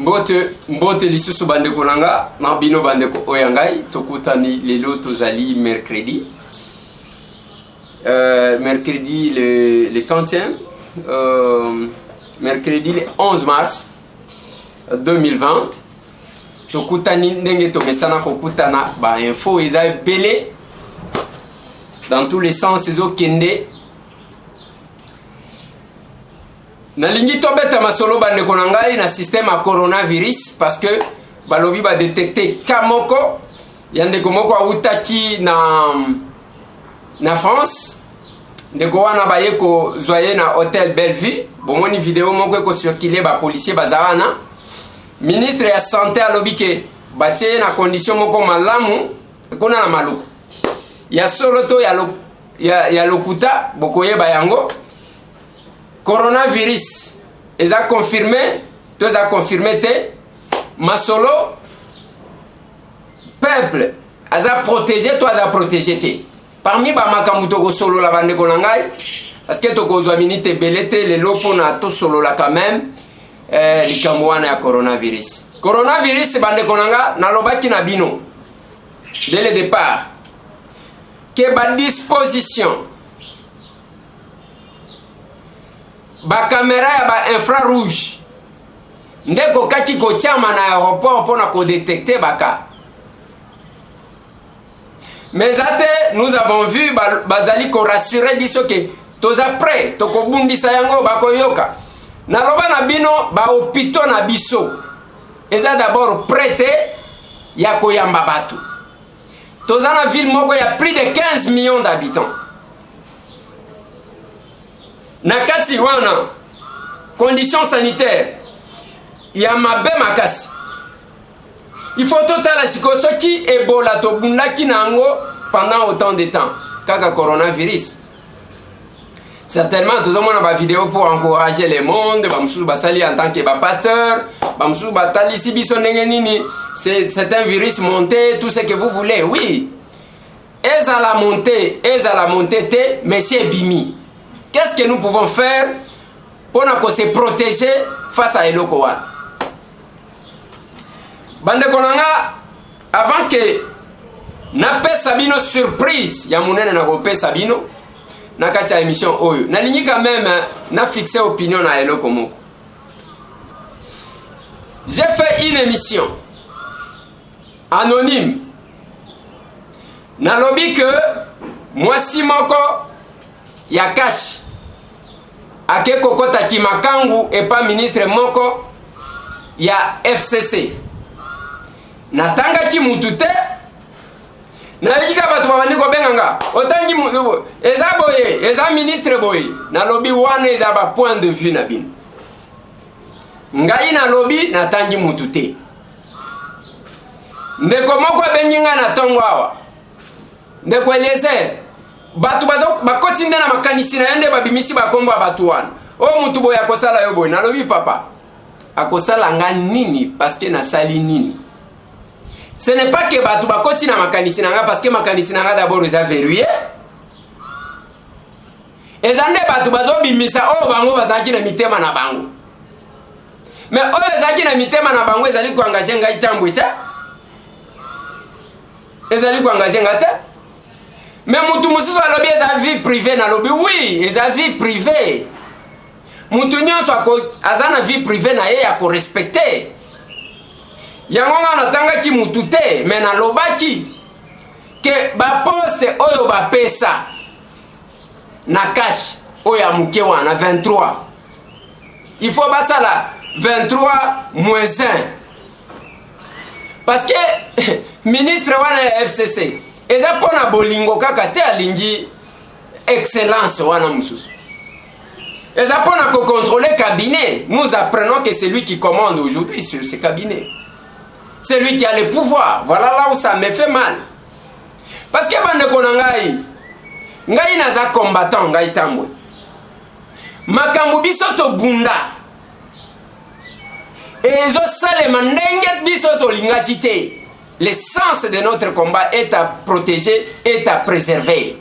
Mbote, mbote lisusu bandeko na nga na bino bandeko oyo ya ngai tokutani lelo tozali mercredi mercredi le 40e mercredi le 11 mars 2020 tokutani ndenge tomesana kokutana ba info eza ebele dans tous les sens ezokende. Nalingi tobeta masolo bandeko na ngai na système ya coronavirus parce que balobi badetecte cas moko ya ndeko moko awutaki na France. Ndeko wana baye kozwa ye na hôtel Bellevue. Bomoni video moko ekocircule, bapolicier baza wana. Ministre ya santé alobi ke batie ye na condition moko malamu kuna na Maluku. Ya solo to ya lokuta bokoyeba yango. Coronavirus eza confirmé to eza confirmé te? Masolo peuple aza protégé to aza protégé te? Parmi bamakambo tokosolola bandeko na ngai, parce que tokozwa minute ebele te lelo mpona tosolola quand même likambo wana ya coronavirus. Coronavirus, bandeko na nga, nalobaki na bino dès le départ ke badisposition, bakamera ya ba infrarouge nde kokaki kotiama na aéroport mpona kodétecter bacas, mais eza te. Nous avons vu bazali korassurer biso ke toza prêt, tokobundisa yango, bakoyoka. Naloba na bino, bahôpitaux na biso eza d'abord prêt te ya koyamba bato. Toza na ville moko ya plus de 15 millions d'habitants. Na kati wana, condition sanitaire ya mabe makasi. Il faut totala sikoyo soki Ebola tobundaki na yango pendant autant de temps, kaka coronavirus. Certainement tozomona bavideo pour encourager le monde. Bamosusu basali en tant que bapasteur, bamosusu batalisi biso ndenge nini c'est un virus monté, tout ce que vous voulez. Oui, ezala monté, ezala monté te, mais si ebimi, qu'est-ce que nous pouvons faire mpona kose protéger face à eloko wana? Bandeko na nga, avant ke napesa bino surprise ya monene na kopesa bino na kati ya émission oyo, nalingi quand même na fixe opinion na eloko moko. J'ai fait une émission anonyme, nalobi ke mwasi moko ya CACH ake kokɔta kimakangu epa ministre moko ya FCC. Natangaki mutu te, nayebiki kaka bato babandi kobenga nga: "Otangi, eza boye, eza ministre boye." Nalobi wana eza ba point de vue na bino. Ngai nalobi natangi mutu te. Ndeko moko abengi ngai na ntongo awa: "Ndeko Eliezer, bato bakoti nde na makanisi na yo nde babimisi bakombo ya bato wana. Oyo mutu boye akosala yo boye." Nalobi: "Papa, akosala nga nini? Parce que nasali nini?" Ce n'est pas que bato bakoti na makanisi na nga, parce que makanisi na nga d'abord eza verrouillé. Eza nde bato bazobimisa oyo bango bazalaki na mitema na bango. Mais oyo ezalaki na mitema na bango ezali koengager ngai Tambwe te, ezali koengager ngai te. Mais mutu mosusu alobi eza vie privée. Nalobi oui, eza vie privée. Mutu nyonso aza na vie privée na ye ya korespecter yango. Nga natangaki mutu te, mais nalobaki ke baposte oyo bapesa na CACH oyo ya moke wana 23, il faut basala 23 moins 1, parce que ministre wana ya FCC eza mpo na bolingo kaka te alingi excellence wana mosusu, eza mpo na kocontrôler cabinet. Nous apprenons que c'est lui qui commande aujourd'hui sur ce cabinet, c'est lui qui a le pouvoir. Voilà là où ça me fait mal, parce que bandeko na ngai, ngai naza combattant. Ngai Tambwe, makambo biso tobunda ezosalema ndenge biso tolingaki te. Le sens de notre combat est à protéger, est à préserver.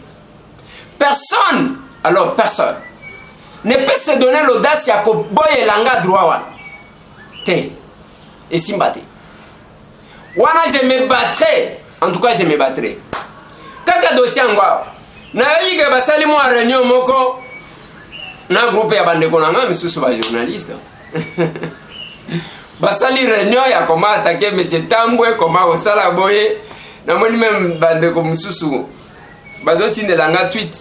Personne, alors personne ne peut se donner l'audace ya koboyela nga droit wana te. Esimba te. Wana je me battrai, en tout cas je me battrai. Kaka dossier yango awa. Nayoki ke basali mwa réunion moko na groupe ya bandeko na ngai misusu ba journaliste. Basali réunion ya comment attaquer monsieur Tambwe, comment kosala boye. Namoni meme bandeko mosusu bazotindela nga tweet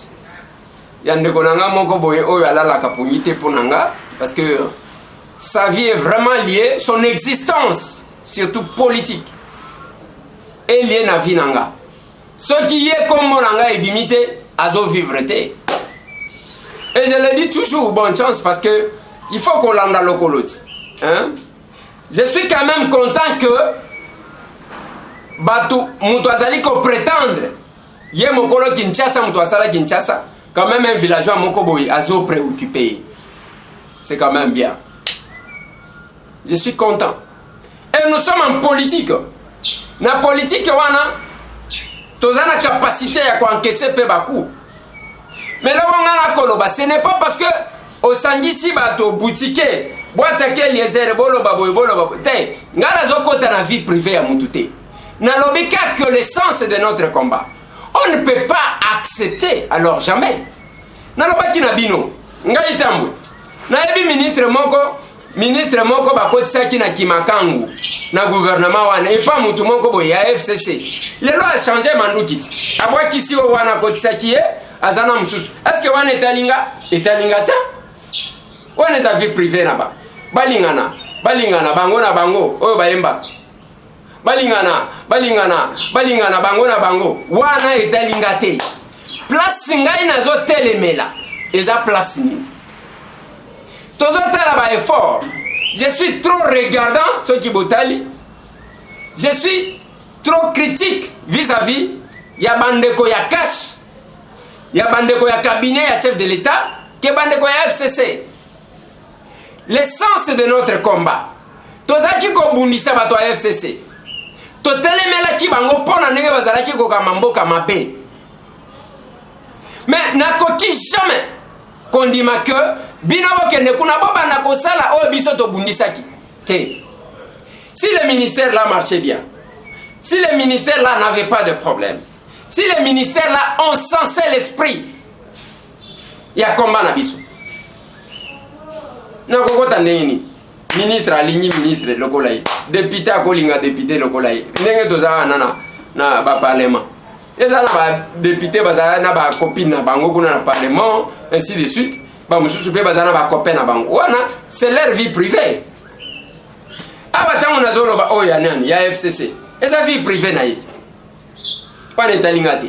ya ndeko na nga moko boye oyo alalaka pongi te mpo na nga, parce que sa vie est vraiment liée, son existence surtout politique est liée na vie na nga. Soki ye kombo na nga ebimi te, azovivre te. Et je le dis toujours, bonne chance, parce que il faut kolanda lokolo ti, hein? Je suis quand même content que bato moto azali koprétendre ye mokolo Kinshasa, moto asala Kinshasa, quand même un villageois moko boye azo préoccupé, c'est quand même bien. Je suis content. Et nous sommes en politique. Na politique wana toza na capacité ya koencaisser mpe bacoup. Mais loko nga nakoloba, ce n'est pas parce que osangisi bato boutique boatake Eliezer, boloba boye, boloba boye te. Nga nazokɔta na vie privée ya mutu te. Nalobi kaka le sens de notre combat. On ne peut pas accepter, alors jamais. Nalobaki na bino, ngai Tambwe nayebi ministre moko bakotisaki na Kimakangu na gouvernement wana epa mutu moko boye ya FCC. Lelo achange manduki ti abwakisi oyo wana akotisaki ye, aza na mosusu. Est-ce wana etalinga? Etalinga te. Wana eza vie privée na ba balingana, balingana bango na bango oyo bayembaka balingana, balingana, balingana bango na bango. Wana etalinga te. Place ngai nazotelemela eza place nini? Tozotala baeffort. Je suis trop regardant. Soki botali, je suis trop critique vis-à-vis ya bandeko ya CACH, ya bandeko ya cabinet ya chef de l'État, ke bandeko ya FCC. Le sens de notre combat, tozalaki kobundisa bato ya FCC, totelemelaki bango mpo na ndenge bazalaki kokamba mboka mabe. Mais nakoki jamais kondima ke bino bokende kuna, bobanda kosala oyo biso tobundisaki te. Si le ministère là marchait bien, si le ministère là n'avait pas de problème, si le ministère là on sensait l'esprit ya combat na biso, nakokota ndenge nini? Ministre alingi ministre lokola ye, député akolinga député lokola ye. Ndenge toza wana na baparlement, eza na badéputé bazala na bacopine na bango kuna na parlement, ainsi de suite. Bamosusu mpe baza na bacopain na bango. Wana c'est leur vie privée. Awa ntango nazoloba oyo ya nani, ya FCC, eza vie privée na ye ti, wana etalinga te.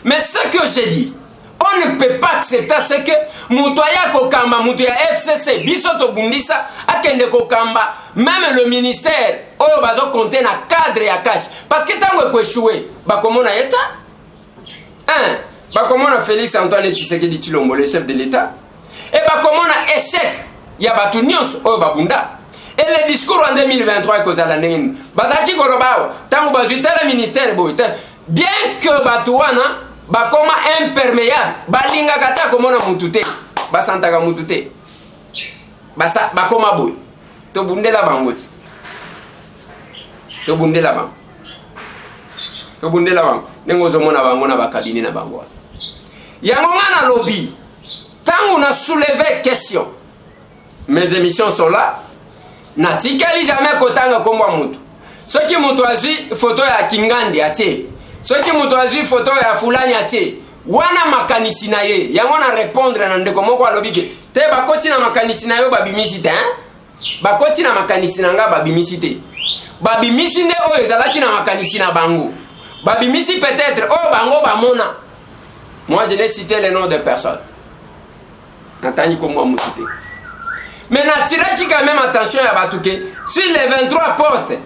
Mais ce que j'ai dit, on ne peut pas accepter ce que moto aya kokamba, moto ya FCC biso tobundisa, akende kokamba même le ministère oyo bazokonte na cadre ya CACH, parce que ntango ekoéchouer, bakomona ye ta 1, bakomona Félix Antoine Tshisekedi Tshilombo, le chef de l'État, e bakomona échec ya bato nyonso oyo babunda. Et le discours en 2023 ekozala ndenge nini? Bazalaki koloba awa ntango bazwi tala ministère boye tala, bien que bato wana bakoma imperméable, balingaka ata komona mutu te, basantaka mutu te. Bakoma boye. Tobundela bango ti, tobundela bango, tobundela bango ndenge ozomona bango na bacabinet na bango wana. Yango nga nalobi, ntango na soulever question, mes émissions sont là, natikali jamais kotanga nkombo ya mutu. Soki moto azwi foto ya Kingandi atie, soki moto azwi foto ya fulani atie, wana makanisi na ye. Yango na répondre na ndeko moko alobi ke te, bakoti na makanisi na yo, babimisi te, hein? Bakoti na makanisi na nga, babimisi te. Babimisi nde oyo ezalaki na makanisi na bango. Babimisi peut-être oyo bango bamona. Moi, je n'ai cité le nom de personne, natangi kombo ya mutu te, mais natiraki quand même attention ya bato ke sur les 23 postes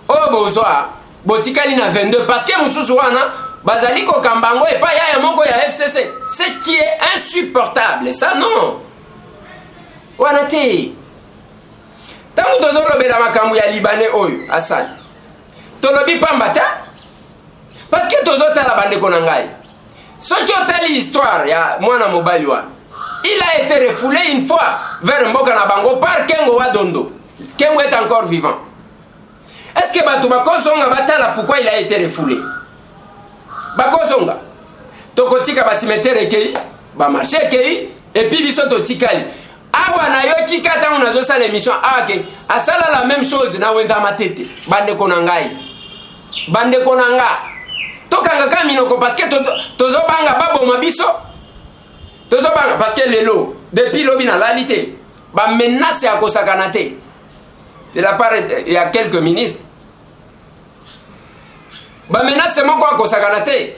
oyo bozwa, botikali na 22, parce que mosusu wana bazali kokamba yango epai yaya moko ya FCC, ce qui est insupportable. Ça non, wana te. Ntango tozolobela makambo ya Libanais oyo asali, tolobi pamba te, parce que tozotala bandeko na ngai. Soki otali histoire ya mwana mobali wana, il a été refoulé une fois vers mboka na bango par Kengo wa Dondo. Kengo est encore vivant. Est-ce que bato bakozonga batala pourquoi il a été refoulé? Bakozonga. Tokotika ba cimetière ekei, ba marché ekei, et puis biso totikali. Awa nayoki ka ntango nazosala émission awa ke asala la même chose na wenza matete. Bandeko na ngai, bandeko na nga, tokanga kaka minoko parce que tozobanga baboma biso, tozobanga parce que lelo depuis lobi nalali te, ba menace ya kosakana te de la part ya quelques ministres, ba menace moko ya kosakana te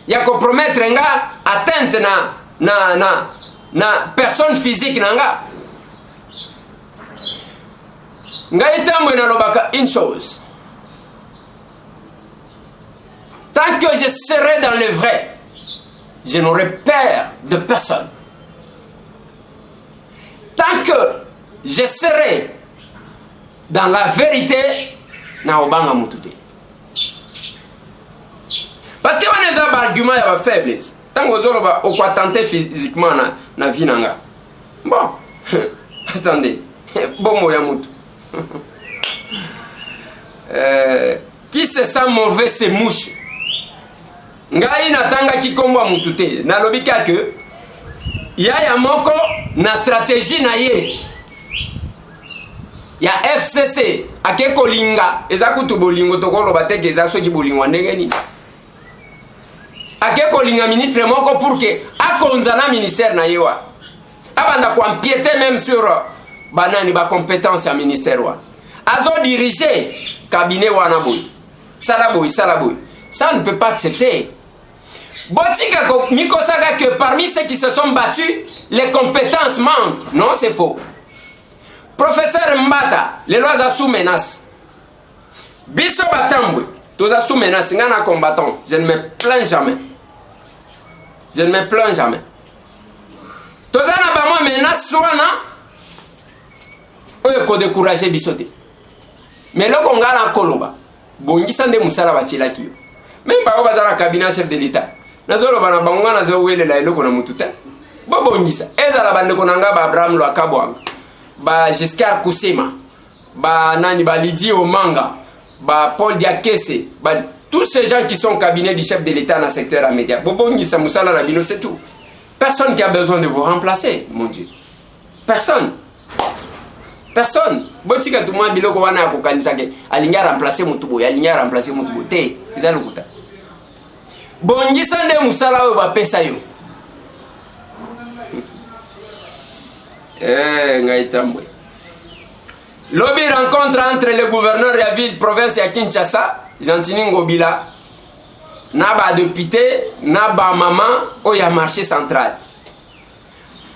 ya kopromettre nga atteinte na personne physique na nga. Ngai ntango nalobaka une chose: tant que je serai dans le vrai, je n'aurai peur de personne. Tant que je serai dans la vérité, naobanga mutu te, parce que wana eza baargument ya bafaible. Ntango ozoloba okoattenter physiquement na vie na nga, bon, attendez, bomo ya mutu, qui se sent mauvais se mouche. Ngai natangaki nkombo ya mutu te, nalobi kaka yaya moko na stratégie na ye ya FCC ake kolinga. Eza kutu bolingo, tokoloba te ke eza soki bolingo ya ndenge nini. Ake kolinga ministre moko pour ke akonza na ministère na ye wana, abanda koempiéter même sur banani bacompétence ya ministère wana, azodirige cabinet wana boye, sala boye, sala boye. Ça ne peut pas accepter. Botika mikosaka que parmi ceux qui se sont battus, les compétences manquent. Non, c'est faux. Professeur Mbata lelo aza sous menace. Biso batambwe toza sous menace. Ngai na combattant, je ne me plains jamais, je ne me plains jamais. Toza na bamwa menace wana oyo ekodécourage biso te. Mais eloko ngai na koloba, bongisa nde mosala batielaki yo. Même bango baza na cabinet chef de l'État, nazoloba na bango, ngai nazowelela eloko na mutu te. Bobongisa, ezala bandeko na ngai ba Abraham Lwakabwanga, ba Giscard Kusema, ba nani, ba Lidi Omanga, ba Paul Diakese, ba tous ces gens qui sont au cabinet du chef de l'État dans le secteur à média, bobongisa mosala na bino, c'est tout. Personne qui a besoin de vous remplacer, mon Dieu, personne, personne. Botika tumwa biloko wana ya kokanisa ke alingi aremplace motu boye, alingi aremplace motu boye te, eza lokuta. Bongisa nde mosala oyo bapesa yo. Ngai tambwe lobi rencontre entre le gouverneur ya ville province ya Kinshasa, Gentini Ngobila, na badéputé na bamama oyo ya marché central,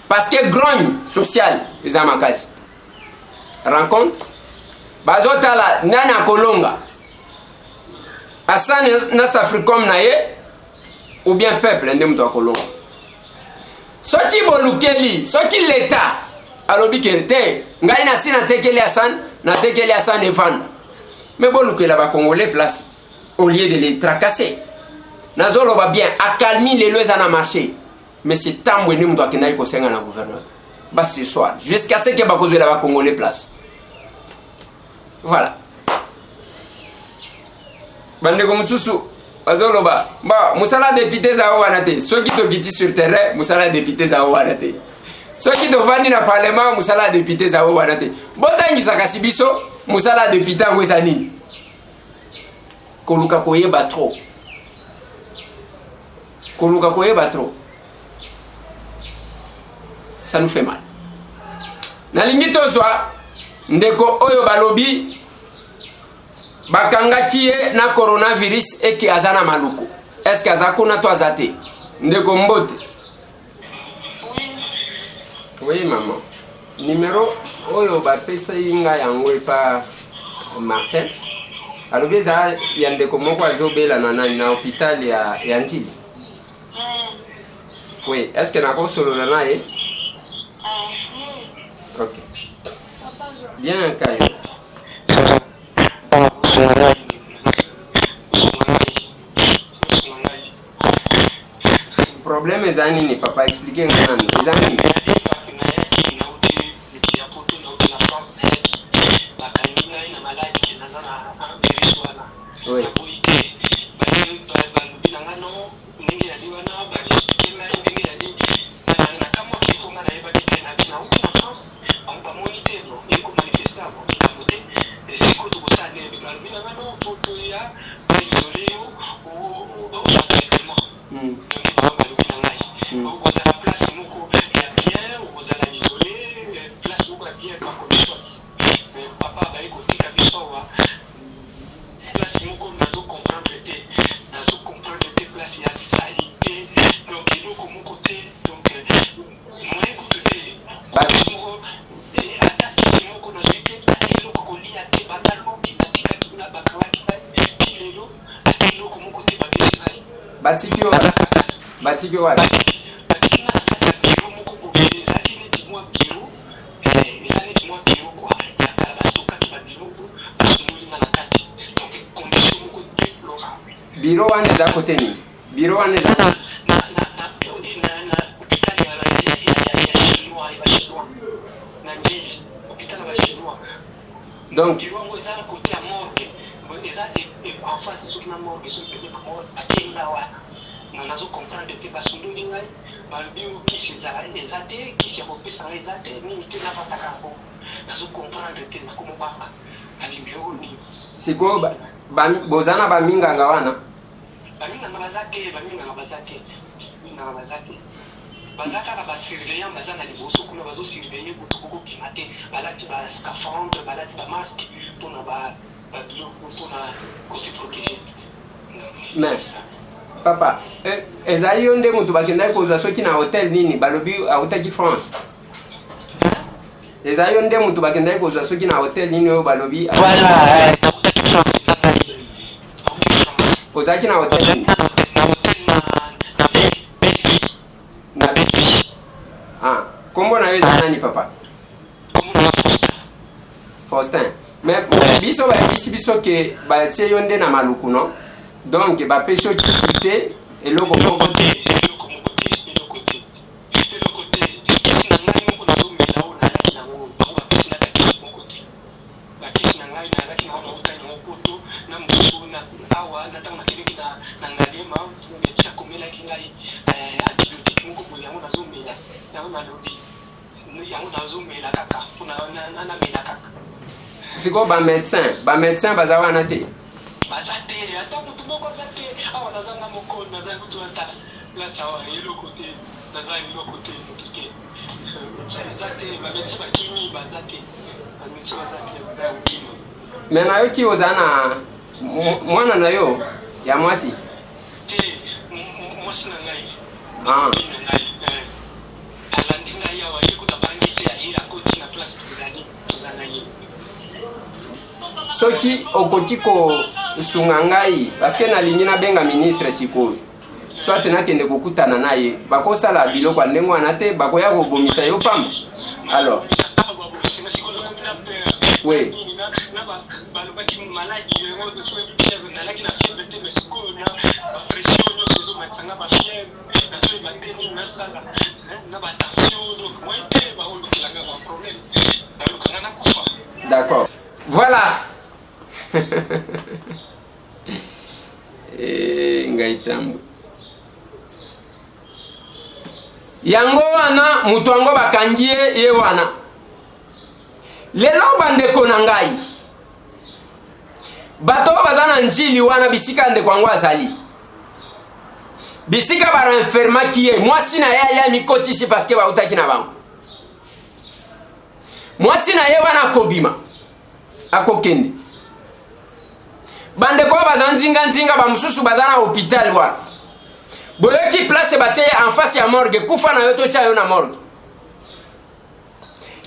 parce que grogne sociale eza makasi. Rencontre, bazotala nani akolonga, asani na Safricom na ye ou bien peuple nde moto akolonga. Soki bolukeli, soki l'État alobi ke te, ngai nasi natekeli Asan, natekeli Asan evanda, mais bolukela bacongolais place au lieu de les tracasser. Nazoloba bien, accalmie lelo eza na marché, mais c'est Tambwe nde moto akendaki kosenga na gouverneur basi ce soir jusqu'à ce ke bakozwela bacongolais place. Voilà, bandeko mosusu bazoloba ba mosala député eza wana te. Soki tokiti sur terrain, mosala député eza wana te. Soki tovandi na parlement, mosala ya député eza wana te. Botangisa kasi biso mosala ya député yango eza nini? Koluka koyeba trop, koluka koyeba trop, ça nous fait mal. Nalingi tozwa ndeko oyo balobi bakangaki ye na coronavirus, eke aza na Maluku. Est-ce aza kuna to aza te? Ndeko, mbote. Oui mama, numero oyo bapesai ngai yango epa Martin, alobi eza ya ndeko moko azobela na nani, na hôpital ya Njili. Oui, est ce que nakosolola na ye? Ok, bien kayo. Problème eza nini, papa? Explique nga nanu, eza nini? Nauti ya poto, nauti na France, nayaki, bakangi ngai na maladi ke naza na na nga no ndenge yali wana ba expliquer ngai ndenge yali nakamwaki mpo nga nayebaki te nabi nauti na France bango bamoni te bon eye ko manifester bon likambo te sikoyo tokosala ndenge balobi na nga no po toya ba isoler yo ozwa traitement. Donc bango balobi na ngai okozala place moko ya bien okozala isole place moko ya bien ba condition mais papa baye kotika biso awa place moko nazo comprendre te nazo comprendre te place ya salite donc eloko moko te donc moyen kutu te place moko ata kisi moko nazwi te ata eloko kolia te banda lobi batikaki nga bakangaki ngai ti lelo ata eloko moko te bapesi ngai. Batiki yo wapi? Batiki yo wapi? Batiki nga na kati ya bureau moko boye, ezalaki neti mwa bureau, eh, eza neti mwa bureau quoi, ya kala bastokaki ba biloko, basundoli nga na kati. Donc condition moko deplorable. Bureau wana eza kote nini? Bureau wana eza na na na na na na hôpital ya ya ya ya chinois ya ba chinois na Ndjili, hôpital ya ba chinois. Donc bureau yango eza na kote ya morgue, eza en face soki na morgue soki pene na morgue batie nga wana na nazo comprendre te basundoli ngai balobi oyo kisi ezala eza te kisi ya kopesa ngai eza te nini te navandaka yango nazo comprendre te nakomobanga alingi oyo nini. Sikoyo boza na baminganga wana? Baminganga baza te, baminganga baza te, minganga baza te. Baza kaka ba surveillant baza na liboso kuna bazo surveiller butu boko bima te balati ba scaphandre balati ba masque pona ba ba biloko pona ko se proteger. Mais papa eh, ezali yo nde moto bakendaki kozwa soki na hotel nini balobi autaki France ezali yo nde moto bakendaki kozwa soki na hotel nini oyo balobi voilà eh, nautaki France eza ngai ozalaki na hotel nini na hotel na na na ah kombo na yo eza nani papa? Kombo na Faustin. Faustin. Mais biso bayebisi biso ke batie yo nde na maluku no donc bapesi yo kisi te eloko moko te. Eloko moko te, eloko te, eloko te. Kisi na ngai moko nazomela oyo nayaki nango, bango bapesi ngai ata kisi moko te. Bakisi na ngai nayaki nango nautaki nango poto na mosusu na awa na ntango nakendeki na, na Ngaliema medecin akomelaki ngai eh, antibiotique moko boye yango nazomela yango nalobi yango nazomela kaka mpo namela kaka. Sikoyo ba médecin ba médecin baza wana te? Baza te, ata motu moko aza te awa. Naza nga moko, naza kutu ata place awa eloko te, naza eloko te, motu te, médecin aza te, ba médecin bakimi, baza te, ba médecin baza te, baza ya kokima. Me nayoki oza na mwana na yo ya mwasi? Te, mwasi na ngai ah. na ngai eh, alandi ngai awa, ye kuta bangi te, aye akoti na place tozali, toza na ye. Soki okoki kosunga ngai parce que nalingi nabenga ministre sikoyo soit nakende kokutana na ye bakosala biloko ya ndenge wana te bakoya kobomisa yo pamba alors oui. Balobaki maladi yango nalaki na fièvre te mais sikoyo na ba pression nyonso ezomatisa nga ba fièvre nazoyeba te nini nasala na ba tension donc moyen te baolukelanga ba problème balukanga nakufa. D'accord, voilà. Eh, ngai tambwe yango wana moto yango bakangi ye ye wana lelo bandeko na ngai bato oyo baza na njili wana bisika ndeko yango azali bisika barenfermaki ye mwasi na ye aya mikotisi parceke bautaki na bango mwasi na ye wana akobima akokende bandeko oyo baza nzinganzinga bamosusu baza na hôpital wana boyoki place batie ye en face ya morgue kufa na yo totya yo na morgue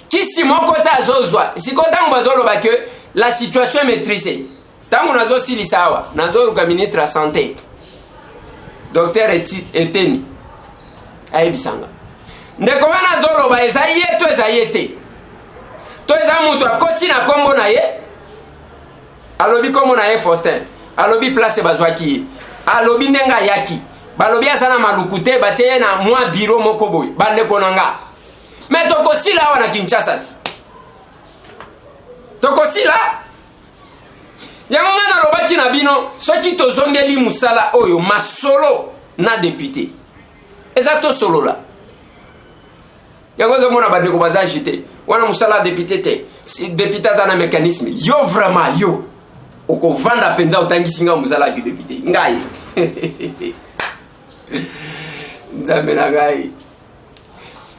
kisi moko te azozwa sikoyo ntango bazoloba ke la situation est maîtrisée ntango nazosilisa awa nazoluka ministre ya santé docteur Eteni ayebisanga ndeko wana azoloba eza ye to eza ye te to eza moto akosi na nkombo na ye alobi nkombo na ye Faustin alobi place bazwaki ye alobi ndenge ayaki balobi aza na maluku te batie ye na mwa biro moko boye bandeko na nga me tokosila awa na Kinshasa ti tokosila. Yango ngai nalobaki na bino, soki tozongeli mosala oyo masolo na depute eza tosolola yango. Ozomona bandeko baza agite wana, mosala ya depute te, depute aza na mécanisme. Yo vraiment, yo okovanda mpenza otangisi ngai mosala ya depute? Ngai, Nzambe na ngai,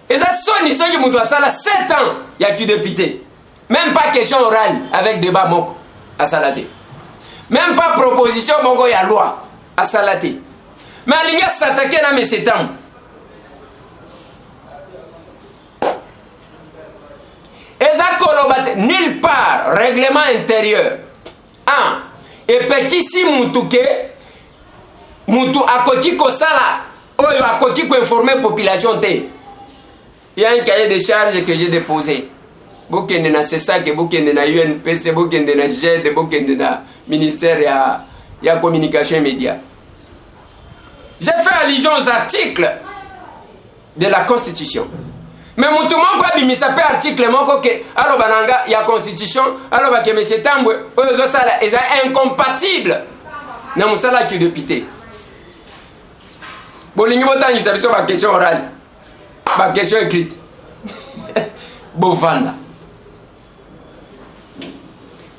eza soni soki moto asala 7 ans ya kidepute, même pas question orale avec débat moko asala te, même pas proposition moko ya loi asala te, mais alingi asatake na monsieur Tambo. Eza koloba te, nulle part règlement intérieur 1 epekisi mutu ke mutu akoki kosala oyo, akoki koinformer population te. Il y a un cahier de charge que j'ai déposé. Bokende na CSAC, bokende na UNPC, bokende na GED, bokende na ministère ya communication et média. J'ai fait allusion aux articles de la Constitution, mais motu moko abimisa mpe article moko ke aloba na nga ya Constitution, aloba ke monsieur Tambwe, oyo ozosala eza incompatible na mosala ya député. Bolingi botangisa biso baquestion orale, baquestion écrite, bovanda,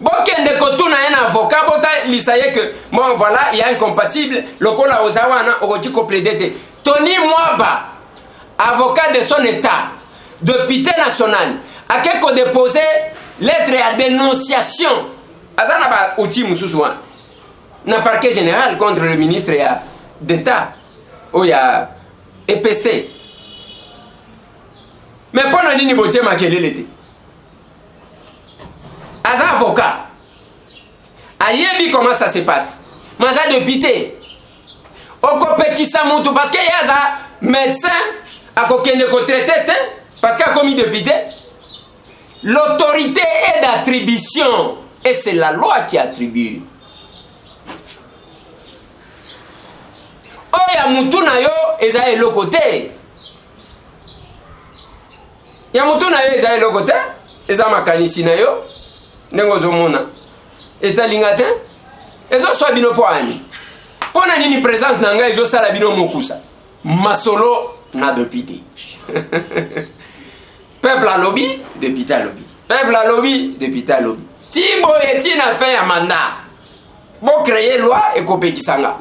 bokende kotuna ye na avocat, botalisa ye ke bon, voilà, ya incompatible. Lokola oza wana, okoki koplaider te. Tony Mwaba, avocat de son état, député national, ake kodépose lettre ya dénonciation, aza na baoutil mosusu wana, na parquet général contre le ministre ya d'État oyo ya EPC. Mais mpo na nini botie makelele te? Aza avocat, ayebi comment ça se passe, mais aza député, okopekisa mutu parce que ye aza médecin, akokende kotraiter te parce que akomi député? L'autorité est d'attribution et c'est la loi qui attribue. Oyo ya mutu na yo eza eloko te, ya motu na yo eza eloko te, eza makanisi na yo ndenge ozomona etalinga te. Ezoswa bino mpo ani? Mpo na nini présence na ngai ezosala bino mokusa? Masolo na député, peuple alobi, député alobi, peuple alobi, député alobi, ti boye ti na fin ya mandat. Bocréer loi ekopekisa nga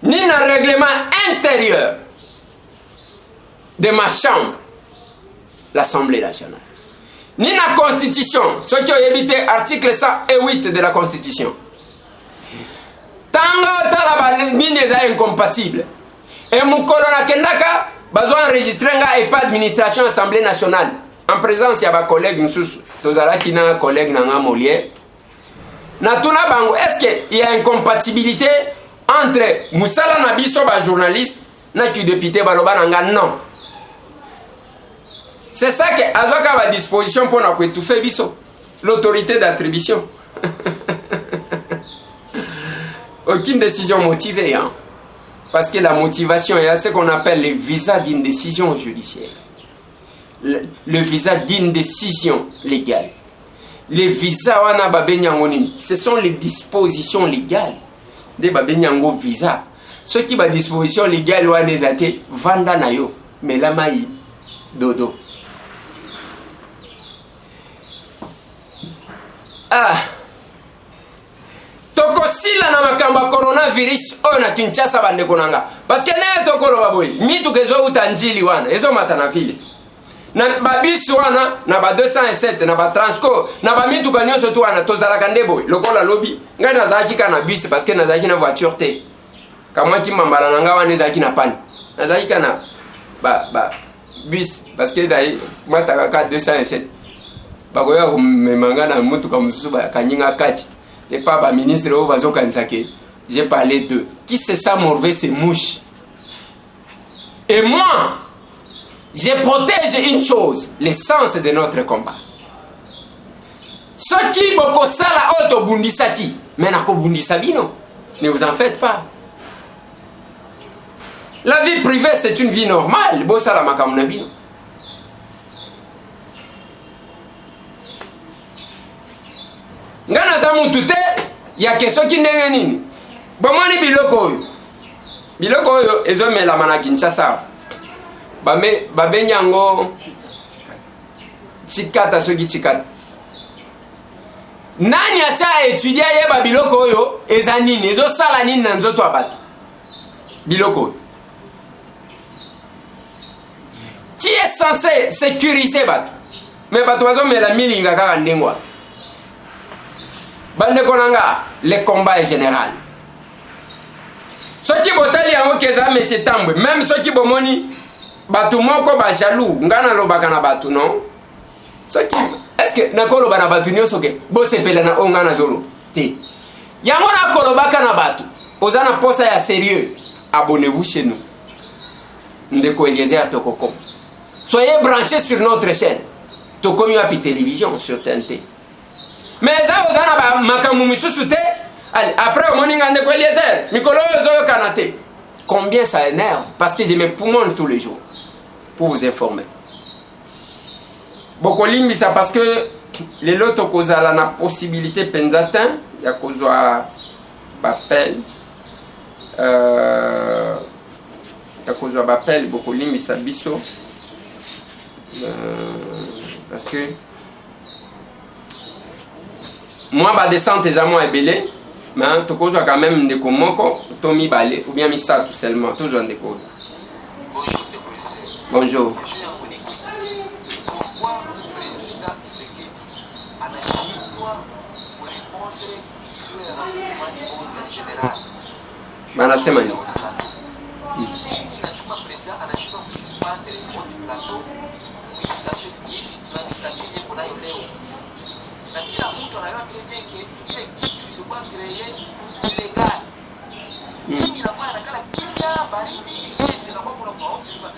ni na règlement intérieur de ma chambre, l'Assemblée nationale, ni na Constitution. Soki oyebi te, article 108 de la Constitution, ntango otala banini eza incompatible. E mokolo nakendaka, bazwa enregistre nga epa administration Assemblée nationale en présence ya bacollègue mosusu. Tozalaki na collègue na nga Molière. Natuna bango: est ce que il y a incompatibilité entre mosala na biso bajournaliste na kidéputé? Baloba na nga non. C'est ça que azwaka badisposition mpona koétouffer biso. L'autorité d'attribution, aucune décision motivée, hein? Parce que la motivation, il y a ce qu'on appelle le visa d'une décision judiciaire, le visa d'une décision légale. Les visas wana babengi yango nini? Ce sont les dispositions légales nde babengi yango visa. Soki badisposition légale wana eza te, vanda na yo, mela mai, dodo. Ah, tokosila na makambo ya coronavirus oyo na Kinshasa, bandeko na nga, parce que ndenge tokoloba boye, mituka ezowuta Njili wana ezomata na ville na babisi wana, na ba 207, na batransco, na bamituka nyonso tu wana. Tozalaka nde boye. Lokola lobi ngai nazalaki kaka na bus parce que nazalaki na voiture te, kamwaki mambala na ngai wana ezalaki na panne, nazalaki kaka na ba bus parce que mataka kaka 207. Bakoya komema ngai na motuka mosusu, bakangi nga kati epa baministre oyo bazokanisa ke j'ai parlé d'eux. Qui se sent mauvais se mouche. Et moi, je protège une chose, l'essence de notre combat. Soki bokosala oyo tobundisaki, mais nakobundisa bino, ne vous en faites pas. La vie privée, c'est une vie normale. Bosala makambo na bino. Nga naza mutu te ya ke soki ndenge nini. Bomoni biloko oyo. Biloko oyo ezomelama na Kinshasa. Babengi yango chikata soki chikata. Nani asi a etudier ayeba biloko oyo eza nini, ezosala nini na nzoto ya bato? Biloko oyo. Qui est censé sécuriser bato? Mais bato bazomela milinga kaka ndenge wana. Bandeko na nga, le combat est général. Soki botali yango ke eza monsieur Tambwe, même soki bomoni bato moko ba jaloux, nga nalobaka na bato non? Soki est-ce que nakoloba na bato nyonso ke bosepela na oyo nga nazoloba te? Yango nakolobaka na bato, oza na posa ya sérieux, abonnez-vous chez nous. Ndeko Eliezer Tokoko. Soyez branchés sur notre chaîne. Tokomi wapi télévision sur TNT. Mais eza oza na ba makambo misusu te. Allez, après omoni nga ndeko Eliezer, mikolo oyo ozoyokana te. Combien ça énerve parce que je me poumonne tous les jours pour vous informer. Bokolimbisa parce que lelo tokozala na possibilité penza te ya kozwa b'appel. Ya kozwa b'appel, bokolimbisa biso. Parce que moi ba descente eza mwa ebele, mais tokozwa quand même ndeko moko to mibale ou bien misato seulement. Tozwa ndeko oyo. Bonjour. Pourquoi président Tshisekedi anashindwa kurépondre juu ya wakongomani en général? Banasema nini? Inatuma président anashindwa kususpendre haute plateau station statut yenye kunayo leo, na kila mtu anayua très bien que ile kitu ilikuwa créé illégal. Mimi inakuwa anakala kimya baridi, yes, inakuwa kuna kwa office ba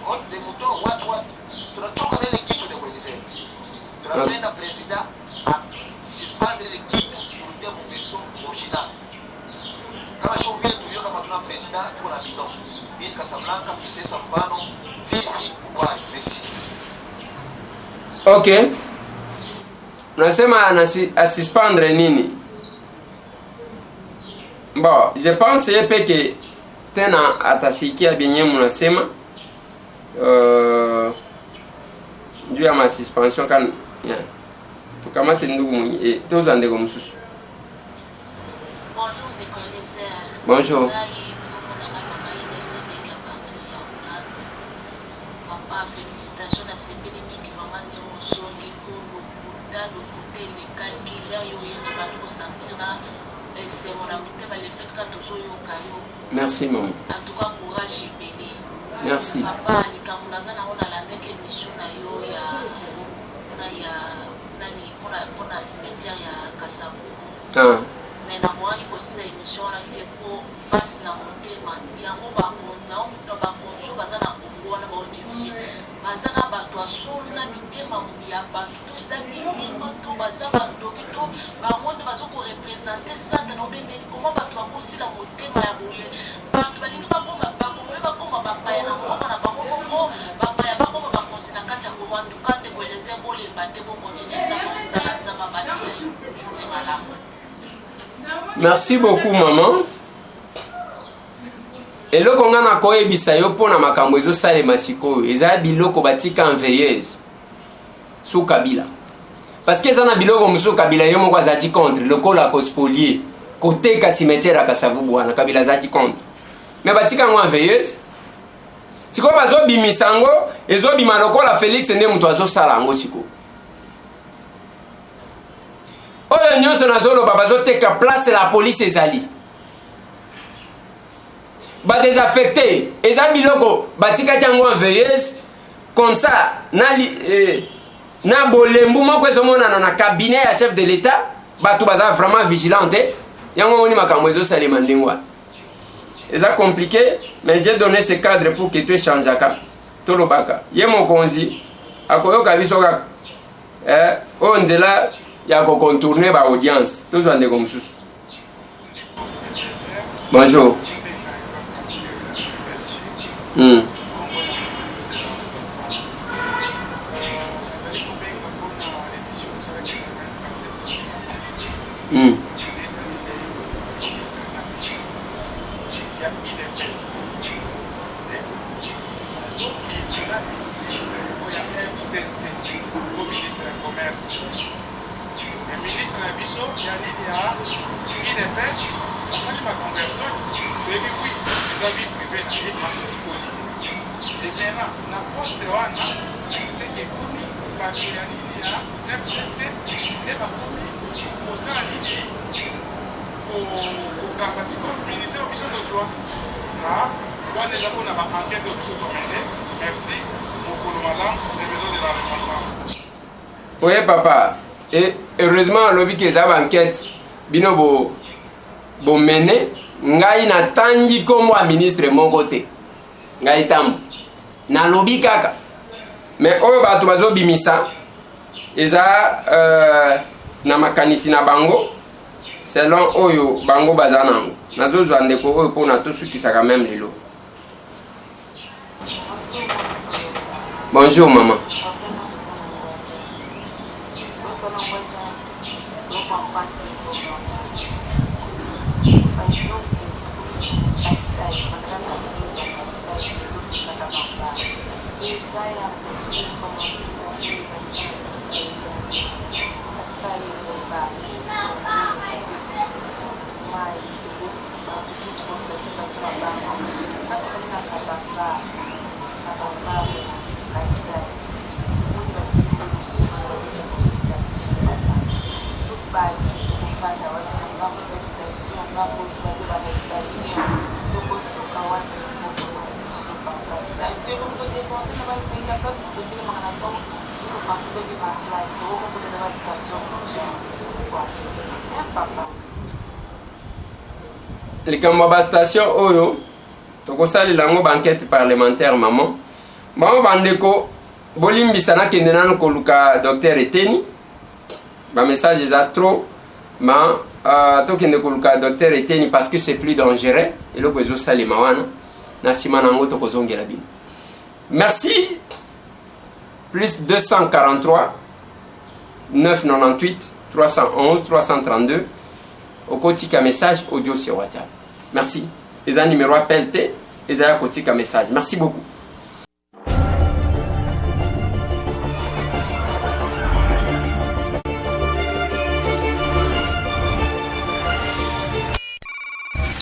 haute de mouton what what, tunatoka na ile kitu ndio kuelezea. Tunapenda président a suspendre ile kitu kurudia mu version original. Kama sio vile tulio kama tuna président tuko na bidon. Ville Casablanca, Kisesa mfano, Fizi, Ubwai. Merci. Ok. Nasema asuspendre nini? Bon, je pense ye pe ke tena atasikia binye munasema. Juu ya ma suspension kan, yeah. Tukamate ndugu mwenye, toza ndeko mosusu. Bonjour ndeko Eliezer. Bonjour. Ngai kombo na ngai mama Ines na bengi à partir ya Hollande. Papa félicitations na sepeli mingi vraiment ndenge ozongi po lokuta lokuta elekaki l'heure yo oye tobandi ko sentir na esengo na mitema le fait ka tozoyoka yo. Merci maman. En tout cas courage ebele. Merci. Papa likambo naza nango nalandaki émission na yo ya na ya nani pona pona cimetière ya Kasavubu. Mais nakokaki kosisa emission wana te po pasi na motema yango bakonzi na yo bakonzi oyo baza na Congo wana bao dirige baza na bato ya solo na mitema ya bato to eza bilima to baza bandoki to bango nde bazo ko represente satana obe ndeni koma bato bakosila motema ya boye bato balingi bakoma bakongole bakoma bapaya na mboka na bango moko bapaya bakoma bakonzi na kati ya Congo en tout cas ndeko Eliezer bolemba te bokontinue nzambe mosala nzambe abatela yo journée malamu. Merci beaucoup maman. Eloko nga nakoyebisa yo mpo na makambo ezosalema sikoyo eza biloko batika en veilleuse sous Kabila, parce que eza na biloko mosusu Kabila ye moko azalaki contre, lokola kospolier koteka cimetière ya Kasavubu wana Kabila azalaki contre, mais batika yango en veilleuse. Sikoyo bazobimisa yango, ezobima lokola Félix nde moto azosala yango. Sikoyo oyo nyonso nazoloba, bazoteka place la police ezali badésaffecté, eza biloko batikaki yango en veilleuse comme ça na bolembu moko ezomonana na cabinet ya chef de l'état. Bato baza vraiment vigilant te, yango omoni makambo ezosalema ndenge wana. Eza compliqué, mais j'ai donné ce cadre pour que toéchangeaka, tolobaka. Ye mokonzi akoyoka biso kaka oyo nzela ya kocontourner baaudience. Tozwa ndeko mosusu. Bonjour. ya udps nde bazokende na ministre oyo ya fcc to ministre ya commerce. Me ministre na biso ya nini ya udps asali makambo ya soni, toyebi wi eza vie privee na ye, akoki kolinga. Et maintenant na poste wana seke ekomi bato ya nini ya fcc nde bakomi kosala nini kokamba sikoyo ministère biso tozwa wana eza mpona ba enquête oyo biso tomene. Merci, mokolo malamu, c'est maison de la repentance. Oye papa, et heureusement alobi ke eza ba enquête bino bo bomene. Ngai natangi nkombo ya ministre moko te, ngai ntambo nalobi kaka, mais oyo bato bazobimisa eza na makanisi na bango selon oyo bango baza nango. Nazozwa ndeko oyo mpona tosukisaka meme lelo. Bonjour mama. Likambo ya bastation oyo, tokosalela yango baenquête parlementaire. Mama, bango bandeko, bolimbisa, nakende nanu koluka docteur Eteni. Bamessage eza trop, ma tokende koluka docteur Eteni parce que c'est plus dangereux eloko ezosalema wana. Na nsima na yango tokozongela bino. Merci. Plus 243 998 311 332, okotika message audio sur WhatsApp. Merci. Eza numéro appel te, eza ya kotika message. Merci beaucoup.